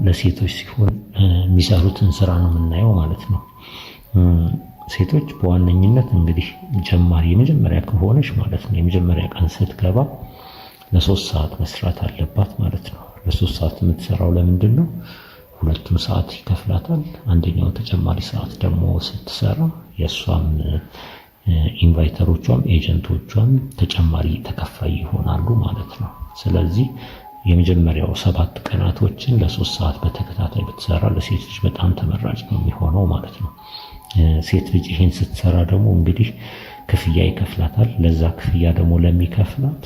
ለሴቶች ሲሆን የሚሰሩትን ስራ ነው የምናየው ማለት ነው። ሴቶች በዋነኝነት እንግዲህ ጀማሪ የመጀመሪያ ከሆነች ማለት ነው፣ የመጀመሪያ ቀን ስትገባ ለ3 ሰዓት መስራት አለባት ማለት ነው። ለ3 ሰዓት የምትሰራው ለምንድን ነው? ሁለቱን ሰዓት ይከፍላታል። አንደኛው ተጨማሪ ሰዓት ደግሞ ስትሰራ የእሷም inviter ኦቿም agent ኦቿም ተጨማሪ ተከፋይ ይሆናሉ ማለት ነው። ስለዚህ የመጀመሪያው 7 ቀናቶችን ለ3 ሰዓት በተከታታይ ብትሰራ ለሴት ልጅ በጣም ተመራጭ ነው የሚሆነው ማለት ነው። ሴት ልጅ ይሄን ስትሰራ ደግሞ እንግዲህ ክፍያ ይከፍላታል። ለዛ ክፍያ ደግሞ ለሚከፍላት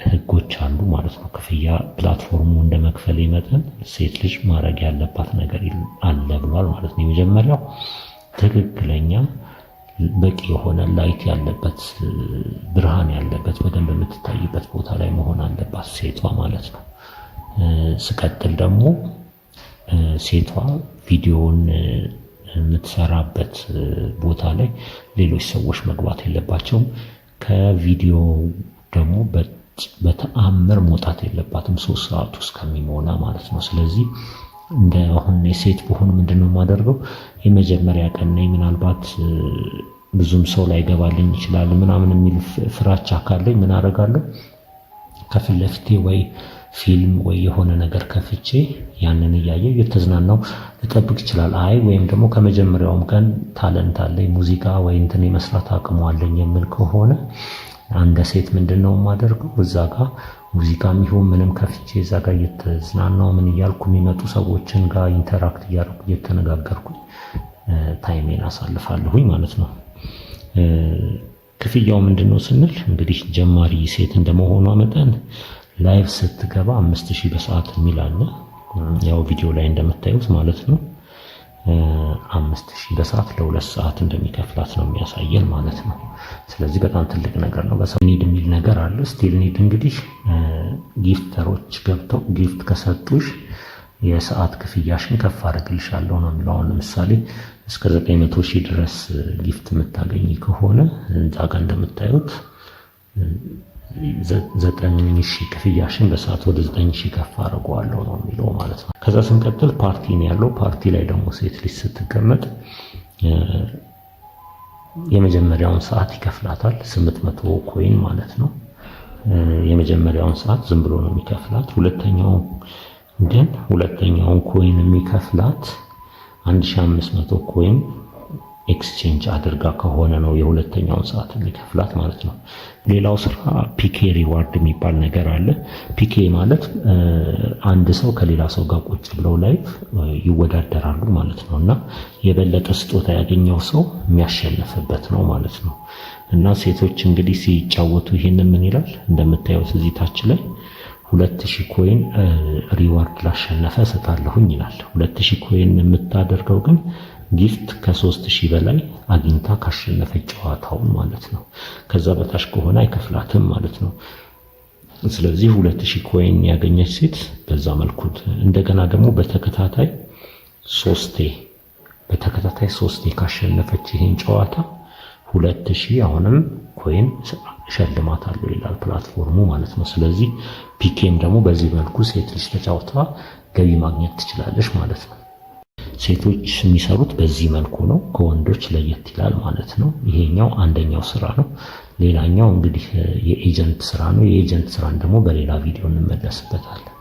ህጎች አሉ ማለት ነው። ክፍያ platform ኡ እንደ መክፈል መጠን ሴት ልጅ ማድረግ ያለባት ነገር አለ ብሏል ማለት ነው። የመጀመሪያው ትክክለኛ በቂ የሆነ light ያለበት፣ ብርሃን ያለበት፣ በደንብ የምትታይበት ቦታ ላይ መሆን አለባት ሴቷ ማለት ነው። ስቀጥል ደግሞ ሴቷ ቪዲዮውን የምትሰራበት ቦታ ላይ ሌሎች ሰዎች መግባት የለባቸውም። ከቪዲዮ ደግሞ በተአምር መውጣት የለባትም 3 ሰዓቱ እስከሚሞላ ማለት ነው። ስለዚህ እንደ አሁን የሴት ብሆን ምንድን ነው የማደርገው? የመጀመሪያ ቀን ነኝ፣ ምናልባት ብዙም ሰው ላይገባልኝ ይችላል ምናምን የሚል ፍራቻ ካለኝ ምን አደርጋለሁ? ከፊት ለፊቴ ወይ ፊልም ወይ የሆነ ነገር ከፍቼ ያንን እያየሁ እየተዝናናሁ ልጠብቅ ይችላል። አይ ወይም ደግሞ ከመጀመሪያውም ቀን talent አለኝ፣ ሙዚቃ ወይ እንትን የመስራት አቅሙ አለኝ የምል ከሆነ አንድ ሴት ምንድን ነው የማደርገው? እዛ ጋር ሙዚቃም ይሁን ምንም ከፍቼ እዛ ጋር እየተዝናናሁ ምን እያልኩ የሚመጡ ሰዎችን ጋር interact እያደረኩ፣ እየተነጋገርኩኝ time ኤን አሳልፋለሁኝ ማለት ነው። ክፍያው ምንድን ነው ስንል እንግዲህ ጀማሪ ሴት እንደመሆኗ መጠን live ስትገባ 5,000 በሰዓት የሚል አለ። ያው ቪዲዮ ላይ እንደምታዩት ማለት ነው። 5,000 በሰዓት ለ2 ሰዓት እንደሚከፍላት ነው የሚያሳየን ማለት ነው። ስለዚህ በጣም ትልቅ ነገር ነው። በሰው need የሚል ነገር አለ። Still need እንግዲህ gifter ኦች ገብተው gift ከሰጡሽ የሰዓት ክፍያሽን ከፍ አድርግልሻለሁ ነው የሚለው። አሁን ለምሳሌ እስከ 900,000 ድረስ gift የምታገኝ ከሆነ እዛ ጋር እንደምታዩት 9,000 ክፍያሽን በሰዓት ወደ 9,000 ከፍ አድርገዋለሁ ነው የሚለው ማለት ነው። ከዛ ስንቀጥል ፓርቲ ነው ያለው። ፓርቲ ላይ ደግሞ ሴት ልጅ ስትቀመጥ የመጀመሪያውን ሰዓት ይከፍላታል፣ 800 coin ማለት ነው። የመጀመሪያውን ሰዓት ዝም ብሎ ነው የሚከፍላት። ሁለተኛው ግን ሁለተኛውን coin የሚከፍላት 1500 coin exchange አድርጋ ከሆነ ነው የሁለተኛውን ሰዓት የሚከፍላት ማለት ነው። ሌላው ስራ PK reward የሚባል ነገር አለ። PK ማለት አንድ ሰው ከሌላ ሰው ጋር ቁጭ ብለው live ይወዳደራሉ ማለት ነው፣ እና የበለጠ ስጦታ ያገኘው ሰው የሚያሸንፍበት ነው ማለት ነው። እና ሴቶች እንግዲህ ሲጫወቱ ይሄንን ምን ይላል? እንደምታዩት እዚህ ታች ላይ 2,000 coin reward ላሸነፈ እሰጣለሁኝ ይላል። 2,000 coin የምታደርገው ግን gift ከ3,000 በላይ አግኝታ ካሸነፈች ጨዋታውን ማለት ነው። ከዛ በታች ከሆነ አይከፍላትም ማለት ነው። ስለዚህ 2,000 coin ያገኘች ሴት በዛ መልኩ እንደገና ደግሞ በተከታታይ ሶስቴ ካሸነፈች ይሄን ጨዋታ 2,000 አሁንም coin እሸልማታለሁ ይላል platform ኡ ማለት ነው። ስለዚህ PK ም ደግሞ በዚህ መልኩ ሴት ልጅ ተጫውታ ገቢ ማግኘት ትችላለች ማለት ነው። ሴቶች የሚሰሩት በዚህ መልኩ ነው። ከወንዶች ለየት ይላል ማለት ነው። ይሄኛው አንደኛው ስራ ነው። ሌላኛው እንግዲህ የ agent ስራ ነው። የ agent ስራን ደግሞ በሌላ ቪዲዮ እንመለስበታለን።